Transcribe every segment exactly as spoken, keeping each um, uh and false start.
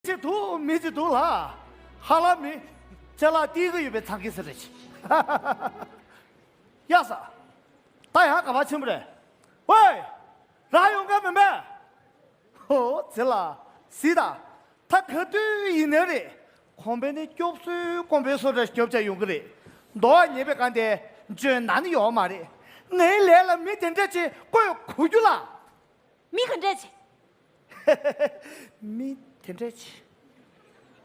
ཅིག་འདུག་མི་ཅིག་འདུག་ལ། ཧ་ལམ་མི་ཅ་ལག་ཏིལ་གི་ཡོད་པའི་ཚང་གི་ཟེར་རེད། ཡ་ས། ད་ཡང་ག་པར་ཕྱིན་པ་རེད། ཝེ། རང་ཡོང་མཁན་མིན་པས། ཧོ་ཙི་ལ། སི་ད། ད་ག་དུས་ཡིན་ནའི་རེད། ཁོང་པས་ནི་སྐྱོབ་གསོའི་དཀོན་པོའི་སོ་འདྲ་སྐྱོབ་བྱ་ཡོང་གི་རེད། མདོ་བ་ཉེས་པའི་སྒང་དེ་འཇོན་ན་ནི་ཡོད་མ་རེད། ངའི་ལས་ལ་མི་དེ་འདྲ་ཅིག་བསྐོས་གོ་རྒྱུ་ལ། མི་ག་འདྲས་ཆེ། མི་དེ་འདྲས་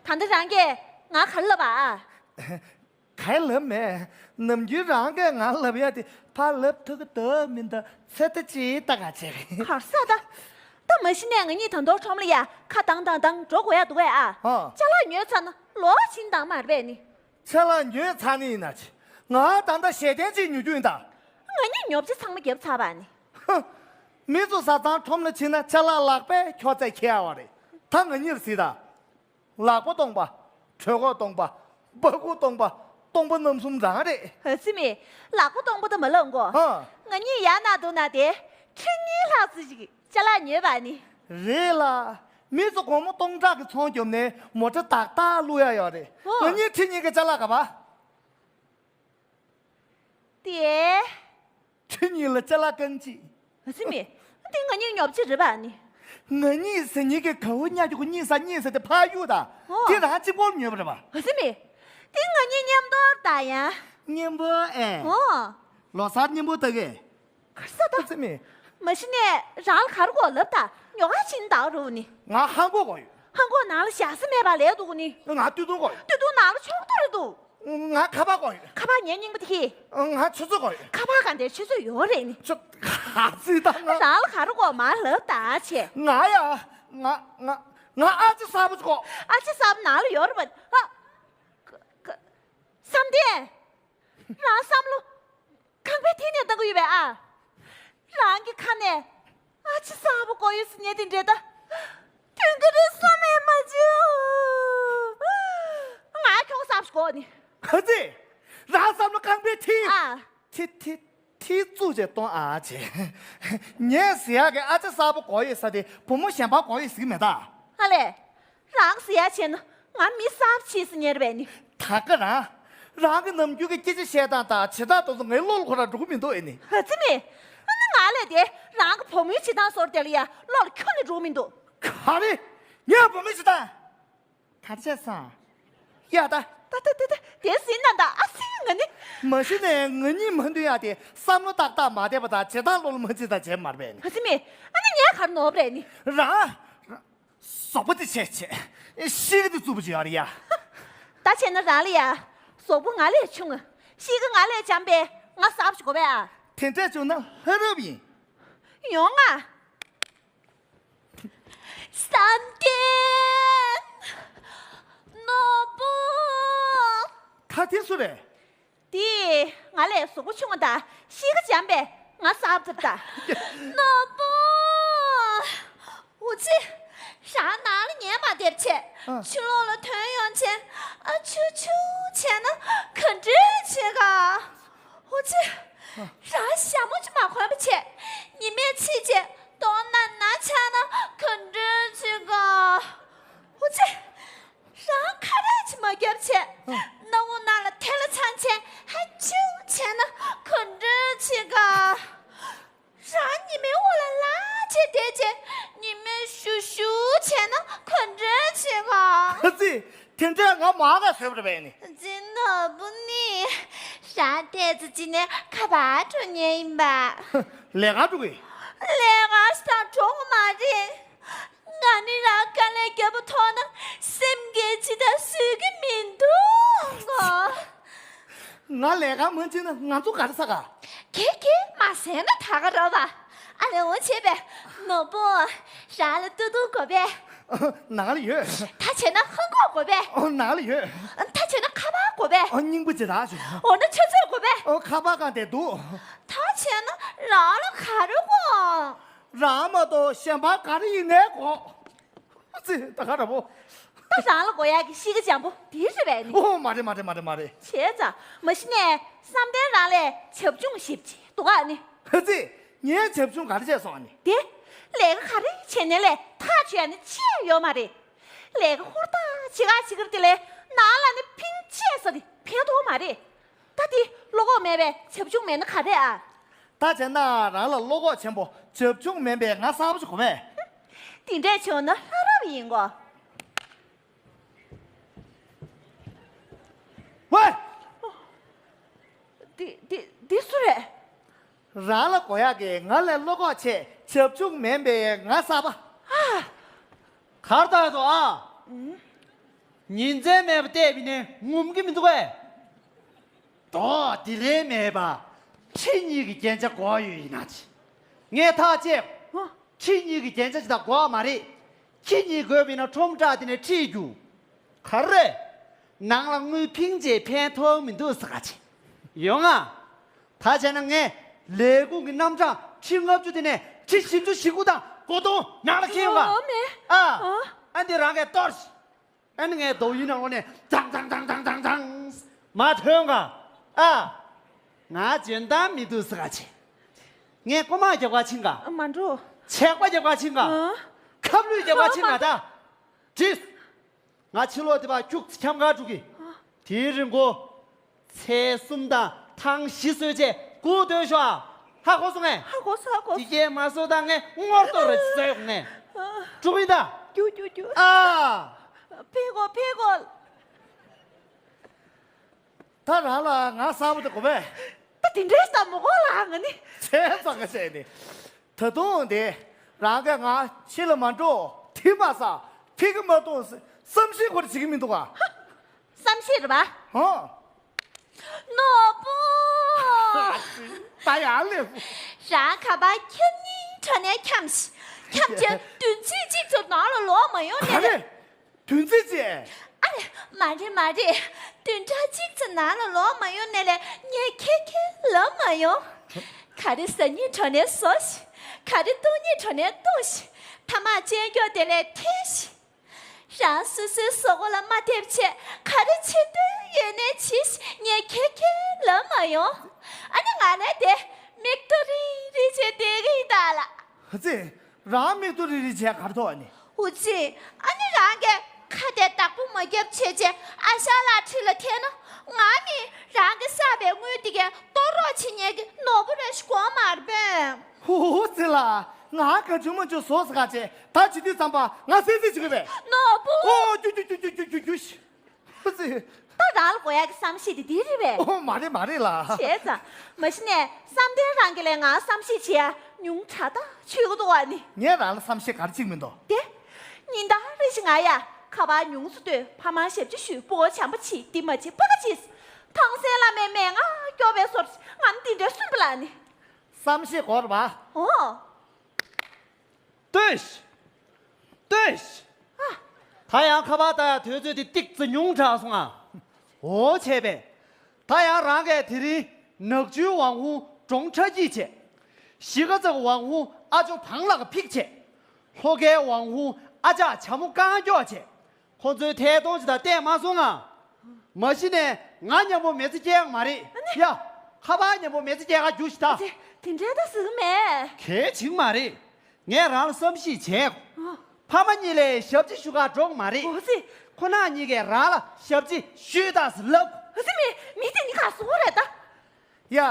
ཆེ། ད་ལྟ་རང་གིས་ང་ག་རེ་ལབ་པ། ག་རེ་ལབ་མེད། ནམ་རྒྱུན་རང་གིས་ང་ལབ་ཡ་དེ་ཕར་ལབ་ཐུབ་ཀྱི་འདུག་མི་འདུག་ཚོད་ལྟ་ཅིག་ལྟ་ག་བྱེད། གར་ས་ད། ད་མ་གཞི་ནས་ང་གཉིས་ད་དུང་ཁྲོམ་ལ་ཡ་ཁ་བཏང་བཏང་བཏང་འགྲོ་དགོས་ཡ་འདུག་གས་ཨ། ཨ། ཅ་ལག་ཉོས་ཚར་ན་ལོག་ཕྱིན་བཏང་མ་རེད་པས་ནི། ཅ་ལག་ཉོས་ཚར་ནི་ཡིན་ན་ཅི། ང་ད་ལྟ་ཞལ་ཏན་ཅིག་ཉོ་རྒྱུ་ཡིན་ད། ང་གཉིས་ཉོ་ཆ་ཚང་མ་བརྒྱབ་ཚར་བ་ནི། ཧ། མི་ཚོ་བཟའ་ཚང་ཁྲོམ་ལ་ཕྱིན་ན་ཅ་ལག་ལག་པས་ཁྱོག་ཚད་འཁྱེར་ཡ་བ་རེད། ད་ང་གཉིས་ལ་གཟིགས་དང་། ལག་པ་སྟོང་པ། གྲོད་ཁོག་སྟོང་པ། སྦ་ཁུག་སྟོང་པ། སྟོང་པ་རྣམ་གསུམ་རང་རེད། ཨ་ཙི་མི། ལག་པ་སྟོང་པ་དེ་མ་ལབ་གོ། ཨ། ང་གཉིས་ཡར་ན་འདུག་ན་དེ། ཁྲི་གཉིས་ལྷག་ཙམ་ཞིག་ཅ་ལག་ཉོས་པ་ནི། རེད་ལ། མི་ཚོ་སྒོར་མོ་སྟོང་ཕྲག་གི་ཚོང་རྒྱབ་ནས་མོ་ཊ་ཏག་ཏག་བླུག་ཡ་ཡོད་རེད། ཨོ། ང་གཉིས་ཁྲི་གཉིས་ཀྱི་ཅ་ལག་ག་པ། དེ། ཁྱེད་གཉིས་ལ་ཅ་ལག་རྐང་གཅིག་ཨ་ཙི་མི། དེ་ང་གཉིས་ཉོ་ཆ་རེད་པ་ནི། ང་གཉིས་ཟེར་མཁན་གྱི་གའུ་ཉག་གཅིག་གཉིས་ས་གཉིས་ས་དེ་ཕར་གཡུག་དང་། ཨོ། དེ་རང་གཅིག་པོར་ཉོས་པ་རེད་པ། ཨ་ཙི་མི། དེ་ང་གཉིས་མཉམ་དུ་ད་ཡ། མཉམ་པོ་ཨེ། ཨོ། ལོ་གསར་མཉམ་པོ་ལྟ་གི། གར་ས་ད། ཨ་ཙི་མི། མ་གཞི་ནས་རང་ལ་ག་རེ་དགོས་ལབ་ད། ཉོ་ག་ཕྱིན་ད་རུ་ནི། ང་ལྷམ་གོག་དགོས་ཡོད། ལྷམ་གོག་ནང་ལ་བཞག་ས་མེད་པ་ལས་འདུག་ནི། ང་སྟོད་ཐུང་དགོས་ཡོད། སྟོད་ཐུང་ནང་ལ་ཕྱོགས་མདོག་རེ་འདུག་ང་ཁ་པར་དགོས་ཡོད། ཁ་པར་ངའི་རྙིང་པ་དེ་གིས། ང་ཆུ་ཚོད་དགོས་ཡོད། ཁ་པར་གང་དེ་ཆུ་ཚོད་ཡོད་རེད་ནི། ཆུ། ཨ་ཙི་ད་ང་། རང་ལ་ག་རེ་དགོས་མ་ལབ་ད་ཆེ། ང་ཡ། ང་ང་ང་ཨ་ཅེ་གསར་པ་ཅིག་དགོས། ཨ་ཅེ་གསར་པ་ནང་ལ་ཡོད་རེད་པ། ཨ། ཀ་ཀ་བསམ་གཏན། རང་བསམ་བློ། ཁང་པའི་མཐིལ་ནས་བཏང་གི་ཡོད་པས་ཨ། རང་གི་ཁ་ནས་ཨ་ཅེ་གསར་པ་དགོས་ཡོད་ཟེར་ཉན་དེ་འདྲེ་ད། དོན་གྱི་རེད་བསམ་མེད་མ་བྱེད། ང་ཁྱོ་ག་གསར་པ་ཞིག་དགོས་ནི། ཨ་ཙི། རང་བསམ་བློ་ཁང་པའི་མཐིལ། ཨ། མཐིལ་མཐིལ་མཐིལ་བཙུགས་བྱས་གཏོང་ཨ་ཅེ། ངས་ཟེར་ཡག་གི་ཨ་ཅེ་གསར་པ་དགོས་ཡོད་ས་དེ་བུ་མོ་གཞན་པ་དགོས་ཡོད་ཟེར་གི་མེད་ད། ཨ་ལས། རང་ཟེར་ཡ་བྱས་ན་ང་མི་གསར་པ་ཆགས་ཟེར་ཉན་རེད་པས་ནི། ད་ག་རང་། རང་གི་ནམ་རྒྱུན་གྱི་སྐད་ཆ་བཤད་སྟངས་དང་བྱེད་སྟངས་དེ་ཚོ་ངའི་བློ་ལ་ཁོ་རང་འགྲོ་གི་མི་འདུག་ཨེ་ནི། ཨ་ཙི་མི། ཨ་ནི་ང་ལས་དེ་རང་གི་བུ་མོའི་བྱེད་སྟངས་བཟོ་འདྲ་དེ་ལ་ཡ་བློ་ལ་ཁྱོན་ནས་འགྲོ་གི་མི་འདུག་ག་རེ། ངའི་བུ་མོའི་བྱེད་སྟངས། ག་རེ་བྱས་སོང་། ཡ་ད། ད་ད་ད་ད་དེ་ཟིན་ན་ད་ཨ་སྲིང་ང་ནི། མ་གཞི་ནས་ང་གཉིས་མ་འདུས་ཡ་དེ་བསམ་བློ་ཏག་ཏག་མ་བསྡད་པ་དང་བྱེད་སྟངས་བློ་ལ་མ་བྱེད་ད་བྱེད་མ་རེད་པས་ནི། ཨ་ཙི་མི། ཨ་ནི་ངས་ག་རེ་ནོར་བ་རེད་ནི། རང་། ཟོག་པོ་དེ་བྱས་བྱས། ཤི་གི་དེ་རྩུབ་པོ་བྱེད་ཡོད་རེད་ཡ། ད་བྱས་ན་རང་ལ་ཡ། ཟོག་པོ་ང་ལས་ཆུང་ང་། ཤི་གི་ང་ལས་འཇམ་པས་ང་གསར་པ་ཞིག་དགོས་པས་ཨ། དེ་འདྲས་བྱུང་ན་ཧ་རབ་ཡིན། ཡོང་ང་། བསམ་གཏན། ནོར་བུ། ད་དེ་སུ་རེད། དེ་ང་ལས་གཟུགས་པོ་ཆུང་བ་དང་ཤི་ཁ་འཇམ་པས་ང་གསར་པ་ཐུབ་ད། ནོར་བུ། འུ་ཚེ། རང་ནང་ལ་ཉལ་མ་བསྡད་བྱས། ཨ། ཕྱི་ལོགས་ལ་ཐོན་ཡོང་བྱས། ཨ་ཆུ་ཆུ་བྱས་ན་ག་འདྲས་བྱེད་ག་འུ་ཚེ། རང་ཞྭ་མོ་ཅིག་མ་གོན་པ་བྱས། ཉི་མས་ཚིག་བྱས་ལྟོགས་ན་ན་ཆགས་ན་ག་འདྲས་བྱེད་ག་འུ་ཚེ། རང་ཁ་རས་ཅིག་མ་བརྒྱབ་བྱས། སྣ་བུག་ནང་ལ་ཐལ་ལ་ཚང་བྱས་ཧ་ཅུང་བྱས་ན་ག་འདྲས་བྱེད་ག་རང་ཉི་མའི་འོག་ལ་ལངས་བྱས་བསྡད་བྱས་ཉི་མས་ཞུ་ཞུ་བྱས་ན་ག་འདྲས་བྱེད་ག་ཨ་ཙི། དེ་འདྲས་ང་མ་ག་བཟོས་པ་རེད་པས་ནི། ཅི་ནོར་བུ་ནི། རང་ཏོག་ཙམ་ཅིག་ནས་ག་པར་འགྲོ་མཁན་ཡིན་པ། ལས་ཀ་འགྲོ་གི། ལས་ཀ་ཞིག་དང་འགྲོ་གི་མ་རེད། ང་ནི་རང་དཀའ་ལས་བརྒྱབ་པ་མཐོང་ན་སེམས་ཀྱིས་ཇི་ལྟར་བཟོད་ཀྱི་མི་འདུག་གོ། ང་ལས་ཀ་མ་བྱེད་ན་ང་ཚོ་ག་རེ་ཟ་ག་ཁེ་ཁེ་མ་ཟས་ན་ད་ག་རོ་བ། ཨ་ལེ་འོ་བྱས་པས་ནོར་བུ། རང་ལ་སྟོད་ཐུང་དགོས་པས། ནང་ལ་ཡོད། ད་བྱས་ན་ལྷམ་གོག་དགོས་པས། ནང་ལ་ཡོད། ད་བྱས་ན་ཁ་པར་དགོས་པས། སྙིང་པོ་ཇི་ལྟར་བྱུང་། འོ་ན་ཆུ་ཚོད་དགོས་པས། ཁ་པར་གང་དེ་འདུག་ད་བྱས་ན་རང་ལ་ག་རེ་དགོས། རང་མ་གཏོགས་གཞན་པ་ག་རེ་ཡིན་ནའི་དགོས། ཙི་ད་ག་ར་བོ། ད་རང་ལ་དགོས་ཡག་གི་གཤིས་ཀ་འཇམ་པོ་དེ་རེད་པས་ནི། ཨོ་མ་རེད་མ་རེད་མ་རེད་མ་རེད། བྱས་ཙང་མ་གཞི་ནས་བསམ་གཏན་རང་ལས་བྱབ་ཆུང་ཞེ་པོ་ཅིག་འདུག་ག་ནི། ཧ་ཙི། ངས་བྱབ་ཆུང་ག་རེ་བྱས་སོང་ཨ་ནི། དེ། ལས་ཀ་ག་རེ་བྱས་ནའི་ལས་ཐག་ཆོད་ཡ་ནི་ཅི་ཡང་ཡོད་མ་རེད། ལས་ཀ་ཧུར་ཐག་བྱེད་ག་བྱེད་ཀྱི་རེད་དེ་ལས་ནང་ལ་ནི་ཕིང་ཆད་ས་དེ་ཕན་ཐོགས་མ་རེད། ད་དེ་བློ་ཁོག་མེད་པའི་བྱབ་ཆུང་མེད་ན་ག་རེད་ཨ། ད་བྱས་ན་རང་ལ་བློ་ཁོག་ཆེན་པོ་བྱབ་ཆུང་མིན་པའི་ང་གསར་པ་ཞིག་གོ་བས། དེ་འདྲས་བྱུང་ན་ལྷ་རབ་ཡིན་གོ། ཝེ། འདི་འདི་འདི་སུ་རེད། རང་ལ་གོ་ཡག་གི་ང་ལས་བློ་ཁོག་ཆེ་བྱབ་ཆུང་མིན་པའི་ང་གསར་པ། ཨ། གར་ལྟ་ཡོད་དོ་ཨ། ཉིན་མཚན་མེད་པ་བལྟས་པ་ཡིན་ནའི་ངོམ་གི་མི་འདུག་གས། དོ་དེ་ལས་མེད་པ། ཁྱེད་གཉིས་ཀྱི་རྒྱན་ཆ་གོ་ཡོད་ཡིན་ན་ཅི། ངས་ཐག་བཅད། ཨ། ཁྱེད་གཉིས་ཀྱི་རྒྱན་ཆ་ཅི་ད་གོ་བ་མ་རེད། ཁྱེད་གཉིས་དགོས་པ་ཡིན་ན་ཁྲོམ་བསྒྲགས་དེ་ནས་ཁྲིད་རྒྱུ། ག་རེ། ནང་ལ་དངུལ་ཕིང་རྗེས་ཕན་ཐོགས་མི་འདུག་ཟེར་ག་ཅི། ཡོང་ང་། ད་བྱས་ན་ངས་ལས་ཁུངས་ཀྱི་རྣམ་གྲངས་ཁྲི་ལྔ་བཅུ་དེ་ནས་ཁྲི་བཞི་བཅུ་ཞེ་དགུ་དང་སྒོར་དུང་ནང་ལ་ཁྱེར་ཡོང་ང་། ཨོ་མེ། ཨ། ཨ། ཨ་འདི་རང་གས་གཏོར་ཤིག་ཨ་ནི་ངས་རྡོ་ཡིན་ནང་ལོགས་ནས་ཙང་ཙང་། མ་ཐོན་ག་ཨ། ང་འཇོན་ཐང་མི་འདུག་ཟེར་ག་ཅི། ངས་རྐུ་མ་རྒྱབ་ག་ཕྱིན་ག་མ་འགྲོ། ཆག་པ་རྒྱབ་ག་ཕྱིན་ག་ཨ། ཁབ་ལུད་རྒྱབ་ག་ཕྱིན་ག་ད། དྲིས། ང་ཕྱི་ལོགས་དེ་བ་ཁྱུག་ཙམ་འཁྱམ་ག་འགྲོ་གི། དེའི་རིང་གོ། ཚེས་གསུམ་དང་ཐང་བཞི་བཟོས་རྗེས་སྒུག་སྡོད་ཤོག་ཧ་གོ་སོང་ངས། ཧ་གོ་སོང་ཧ་གོ་སོང་། དེ་གས་མ་བཟོ་དང་ངས་སྔོན་ཐོག་རེ་བཟོས་ཡོང་ངས། ཨ། འགྲོ་གི་ཡིན་ད། རྒྱུགས་རྒྱུགས་རྒྱུགས། ཨ། ཕེབས་དགོས་ཕེབས་དགོས། ད་རང་ལ་ང་གསར་པ་དེ་གོ་བས། ད་དེ་འདྲའི་ས་མོ་གོ་ལ་ང་ནི། བྱས་ཙང་ང་བྱས་ནི། ད་དུང་དེ། རང་གིས་ང་ཕྱི་ལ་མ་འགྲོ། དེ་མ་ཟ། ཕི་གི་མ་གཏོང་བསམ་ཤེས་ཁོ་ར་བྱེད་ཀྱི་མི་འདུག་ག་བསམ་ཤེས་རེད་པ། ཧོ། ནོར་བུ། ད་ཡང་ལེ། རང་ཁ་པར་འཁྱམ་སྙིང་དྲགས་ནས་འཁྱམ་ཤི། འཁྱམ་བྱས་བདུན་ཚིགས་གཅིག་ཙམ་ནང་ལ་ལོག་མ་ཡོང་ནས་རེད། བདུན་ཚིགས་གཅིག་ཨ་རེ། མ་རེད་མ་རེད། བདུན་ཕྲག་གཅིག་ཙམ་ནང་ལ་ལོག་མ་ཡོང་ནས་ལས་ངས་ཁྱེད་ཁྱེད་ལབ་མ་ཡོང་། ག་རེ་ཟ་སྙིང་དྲགས་ནས་ཟོ་ཤི། ག་རེ་གཏོང་སྙིང་དྲགས་ནས་གཏོང་ཤི། ཐ་མག་ཅན་སྐྱོ་དེ་ལས་ཐེ་ཤི། རང་སོ་སོའི་ཟོག་གོ་ལ་མ་ཐེབས་ཆེད་ག་རེ་བྱེད་འདོད་ཡོད་ནས་བྱིས་ངས་ཁྱེད་ཁྱེད་ལབ་མ་ཡོང་། ཨ་ནི་ང་ནས་དེ་མིག་ཏོ་རིལ་རིལ་བྱས་བསྡད་ཀྱི་ཡིན་ད་ལ། ཨ་ཙི། རང་མིག་ཏོ་རིལ་རིལ་བྱས་ག་རེ་ཐོག་ཨ་ནི། ཨུ་ཙི། ཨ་ནི་རང་གིས་ཁ་དེ་བདག་པོ་མ་རྒྱབ་བྱས་བྱས་ཨ་ཞང་ལགས་འཁྲིས་ལ་ཐལ་ན་ང་ནི་རང་གིས་བསགས་པའི་དངུལ་དེ་གས་གཏོར་རོགས་བྱེད་མཁན་གྱི་ནོར་བུ་རེ་ཞིག་དགོས་མ་རེད་པས། ཧུ་ཧུ་ཙི་ལ། ང་ག་བྱུང་མ་བྱུང་བཟོ་ས་ག་བྱས་ད་བྱེད་དུས་ཙམ་པ་ང་སེམས་སེམས་བྱེད་དགོས་པས། ནོར་བུ། ཨོ་རྒྱུ་རྒྱུ་རྒྱུ་རྒྱུ་རྒྱུ་རྒྱུ་ཤི། ཧུ་ཙི། ད་རང་ལ་དགོས་ཡག་གི་བསམ་ཤེས་དེ་འདི་རེད་པས། ཨོ་མ་རེད་མ་རེད་ལ། བྱས་ཙང་། མ་གཞི་ནས་བསམ་གཏན་རང་གིས་ལས་ང་བསམ་ཤེས་བྱེད་ཡ་ཉུང་དྲགས་ད་ཆོད་གི་འདུག་བ་ནི། ངས་རང་ལ་བསམ་ཤེས་ག་རེ་བྱེད་ཀྱི་མི་འདུག་དེ། ཉིན་ལྟར་རེ་བཞིན་ང་ཡ་ཁ་པར་ཉུང་སུ་ལྟོས་ཕ་མར་ཞབས་ཕྱི་ཞུས་སྤོ་བོ་བྱམས་པོ་བྱེད་འདི་མ་བྱེད་ཕ་ག་བྱེད། ཐང་སན་བླ་མའི་མན་ངག་སྐྱོར་བའི་སོར་ང་ནི་འདི་འདྲའི་སུན་པ་ལ་ནི། བསམ་ཤེས་དགོས་རེད་པ། ཨོ། ལྟོས་ཤིག་ལྟོས་ཤིག་ཨ། ད་ཡང་ཁ་པར་ལྟ་ཡག་དུས་ཚོད་དེ་ཏིག་ཙི་ཉུང་དྲགས་སོང་ང་། འོ་བྱས་པས། ད་ཡང་རང་གིས་དེ་རིང་ནག་ཆུའི་དབང་ཧུང་འབྲོང་ཁྲ་སྐྱིད་བྱས། གཞིས་ཀ་རྩེ་དབང་ཧུང་ཨ་ཇོ་བང་ལག་ཕིག་བྱས། ལྷོ་ཁའི་དབང་ཧུང་ཨ་ཅག་བྱ་མོ་རྐང་མགྱོགས་བྱས། ཁོ་ཚོའི་ཐད་གཏོང་ཅིག་ད་བལྟས་མ་སོང་ང་། མ་གཞི་ནས་ང་མཉམ་པོ་མི་ཚེ་སྐྱེལ་ཡག་མ་རེད། ཨ་ནི། ཡ། ཁ་པར་མཉམ་པོ་མི་ཚེ་སྐྱེལ་ག་རྒྱུགས་ཤིག་ད། དེ་དེ་འདྲའི་ད་ཟིག་མེད། གལ་ཆེན་མ་རེད། ངས་རང་ལ་བསམ་ཤེས་བྱས། ཨ། ཕ་མ་གཉིས་ལ་ཞབས་ཕྱི་ཞུ་ག་འགྲོ་གི་མ་རེད། འོ་ཙི། ཁོ་ན་གཉིས་ཀས་རང་ལ་ཞབས་ཕྱི་ཞུས་དང་ཟེར་ལབ། འོ་ཙི་མེད། མི་དེ་ནི་ག་སོང་རེད་ད། ཡ།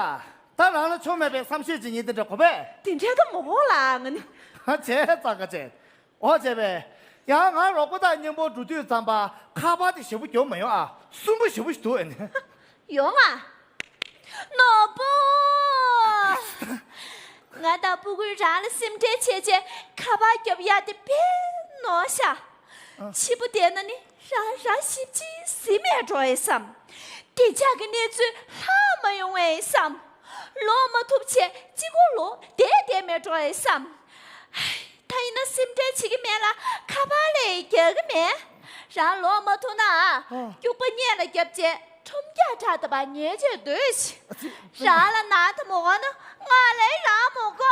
ད་རང་ལ་ཆོ་མེད་པའི་བསམ་ཤེས་ཅིག་ཉིད་དེ་འདྲ་གོ་བས། དེ་འདྲའི་ད་མོ་གོ་ལ་ང་ནི། ཨ་བྱས་ཙང་ག་བྱས། འོ་བྱས་པས། ཡང་ང་རོགས་པ་དང་མཉམ་པོ་འགྲོ་དུས་ཙམ་པ་ཁ་པར་དེ་ཞེ་པོ་རྒྱོབ་མ་ཡོང་ཨ། སུན་པོ་ཞེ་པོ་ཞིག་འདུག་ཨ་ནི། ཡོང་ཨ། ནོར་བུ། ང་དང་སྤུ་གུས་རང་ལ་སེམས་ཁྲལ་བྱས་བྱས་ཁ་པར་རྒྱབ་ཡག་དེ་ཕན་ནོར་ཤག་ཕྱི་པོ་བསྡད་ན་ནི་རང་རང་ཞིབ་ཅིང་ཟིན་མེད་འགྲོ་ཡི་བསམ། བདེ་འཇགས་ཀྱི་གནས་ཚུལ་ལྷག་མ་ཡོང་བས་བསམ། ལོག་མ་ཐུབ་བྱས་གཅིག་པོ་ལོག་བསྡད་བསྡད་མེད་འགྲོ་ཡི་བསམ། ད་ཡིན་ན་སེམས་ཁྲལ་བྱེད་ཀྱི་མེད་ལ་ཁ་པར་ལས་རྒྱག་གི་མེད། རང་ལོག་མ་ཐུབ་ན་ཨ། སྐྱུག་པ་སྙེ་ལ་བརྒྱབ་བྱས་ཁྲོམ་རྒྱག་དྲག་ད་པ་ཉལ་བྱས་སྡོད་ཤིག་རང་ལ་ན་ད་མོ་གོ་ན་ང་ལ་རང་མོ་གོ།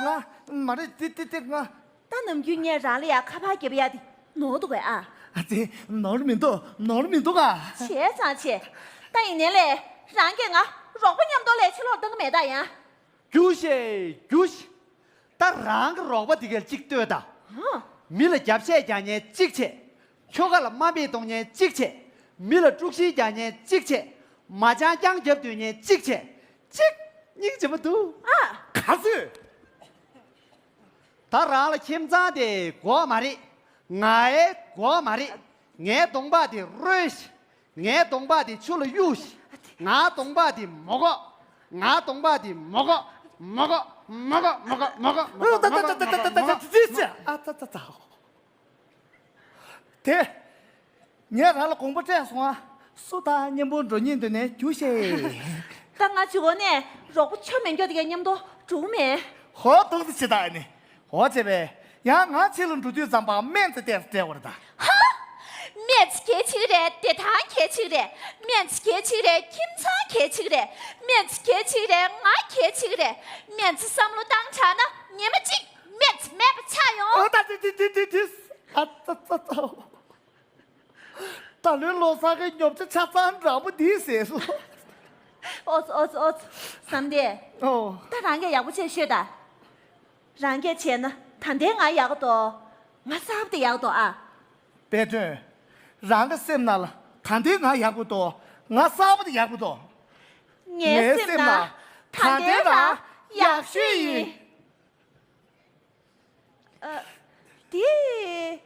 ང་མ་རེད་དེ་དེ་དེ་ང་། ད་ནམ་རྒྱུན་ངས་རང་ལ་ཡ་ཁ་པར་རྒྱབ་ཡ་དེ་ནོར་འདུག་གས་ཨ། ཨ་ཙི། ནོར་མི་འདུག་ནོར་མི་འདུག་ག་བྱས་ཙང་བྱས། ད་ཡིན་ནའི་ལས་རང་གིས་ང་རོགས་པ་མཉམ་དུ་ལས་ཕྱི་ལོགས་བཏང་གི་མེད་ད་ཡ། རྒྱུགས་ཤིག་རྒྱུགས་ཤིག་ད་རང་གི་རོགས་པ་དེ་གར་གཅིག་ལྟོས་དང་། ཧ། མི་ལ་རྒྱབ་བཤད་རྒྱག་མཁན་གཅིག་བྱས། ཁྱོ་ག་ལ་དམའ་འབེབས་གཏོང་མཁན་གཅིག་བྱས། མི་ལ་དཀྲུག་ཤིང་རྒྱག་མཁན་གཅིག་བྱས། མ་བྱང་རྐྱང་རྒྱབ་སྡོད་མཁན་གཅིག་བྱས། གཅིག་སྙིང་རྗེ་མོ་འདུག་ཨ། ག་ཚོད། ད་རང་ལ་ཁྱིམ་ཚང་དེ་དགོས་མ་རེད། ང་ཡའི་དགོས་མ་རེད། ངའི་གདོང་པ་དེ་རོལ་ཞིག་ངའི་གདོང་པ་དེ་ཆུ་ལ་གཡུག་ཞིག་ང་གདོང་པ་དེ་མོ་གོ་ང་གདོང་པ་དེ་མོ་གོ་མོ་གོ་མོ་གོ་མོ་གོ་མོ་གོ་མོ་གོ་ཨ་ཙ་ཙ། དེ། ངས་རང་ལ་དགོངས་པ་སྤྲད་སོང་ཨ། སུ་དང་མཉམ་པོ་འགྲོ་སྙིང་འདོད་ནས་རྒྱུགས་ཤེས། ད་ང་ཇུ་གོ་ནས་རོགས་པ་ཆོ་མེད་མགྱོགས་དེ་གའི་མཉམ་དུ་འགྲོ་མེད། ཧོ་ཏོག་ཙི་ཇི་ལྟར་ནི། འོ་བྱས་པས། ཡང་ང་ཕྱི་ལ་འགྲོ་དུས་ཙམ་པ་སྨན་རྩི་སྟེར་སྤྲད་བར་ད། ཧ། སྨན་རྩི་གལ་ཆེ་གི་རེད། བདེ་ཐང་གལ་ཆེ་གི་རེད། སྨན་རྩི་གལ་ཆེ་གི་རེད། ཁྱིམ་ཚང་གལ་ཆེ་གི་རེད། སྨན་རྩི་གལ་ཆེ་གི་རེད། ང་གལ་ཆེ་གི་རེད། སྨན་རྩི་བསམ་བློ་བཏང་དྲགས་ན་ཉི་མ་གཅིག་སྨན་རྩི་མེད་པ་ཆགས་ཡོང་། ཨོ་ད་དེ་དེ་དེ་དེ་དེ། ཨ་ཙ་ཙ་ཙ། ད་ལོའི་ལོ་གསར་གྱི་ཉོ་ཆ་ཆ་ཚང་འདྲ་པོ་འདི་ཟེར་སོང་། ཨོ་ཙི་ཨོ་ཙི་ཨོ་ཙི། བསམ་སྟེ། ཨོ། ད་རང་གིས་ཡག་པོ་བྱས་ཤོད་ད། རང་གིས་བྱས་ན་ད་ལྟའི་ང་ཡག་པོ་འདུག་ང་གསར་པ་དེ་ཡག་པོ་འདུག་ཨ། དཔལ་སྒྲོན། རང་གི་སེམས་ནང་ལ་ད་ལྟའི་ང་ཡག་པོ་འདུག་ང་གསར་པ་དེ་ཡག་པོ་འདུག་ངའི་སེམས་ནང་ད་ལྟའི་རང་ཡག་ཤོས་ཡིན། ཨ། དེ།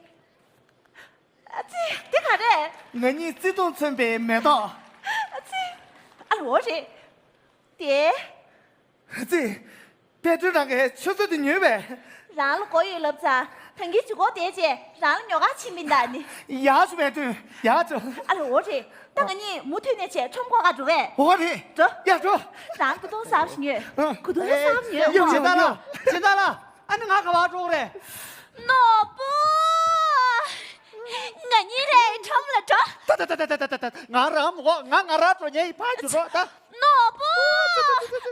ཨ་ཙི། དེ་ག་རེད། ང་གཉིས་བརྩེ་དུང་མཚོན་པའི་མེ་ཏོག་ཨ་ཙི། ཨ་ལོ་རེད། དེ། ཨ་ཙི། དཔལ་སྒྲོན་རང་གིས་ཆུ་ཚོད་དེ་ཉོས་པས། རང་ལ་མགོ་ཡོད་ལབ་ཙང་ད་གིན་ཇུ་གོ་དེ་རྗེས་རང་ལ་ཉོ་ག་ཕྱིན་པ་ཡིན་ད་ནི། ཡག་བྱུང་། དཔལ་སྒྲོན་ཡག་བྱུང་། ཨ་ལོ་རེད། ད་ང་གཉིས་མུ་མཐུད་ནས་བྱས་ཁྲོམ་སྐོར་ག་འགྲོ་གས། འོ་རེད། འགྲོ། ཡ་འགྲོ། རང་གོས་ཐུང་གསར་པ་ཞིག་ཉོས། གོས་ཐུང་གསར་པ་ཉོས། ཡ་སྦྱིན་བདག་ལགས། སྦྱིན་བདག་ལགས། ཨ་ནི་ང་ག་པར་འགྲོ་དགོས་རེད། ནོར་བུ། ང་གཉིས་རེད་ཁྲོམ་ལ་འགྲོ། ད་ད་ད་ད་ད་ད། ང་རང་མོ་ང་ང་རང་འགྲོ་ཉེ་ཡི་ཕ་གྱུར་རོགས་ད། ནོར་བུ།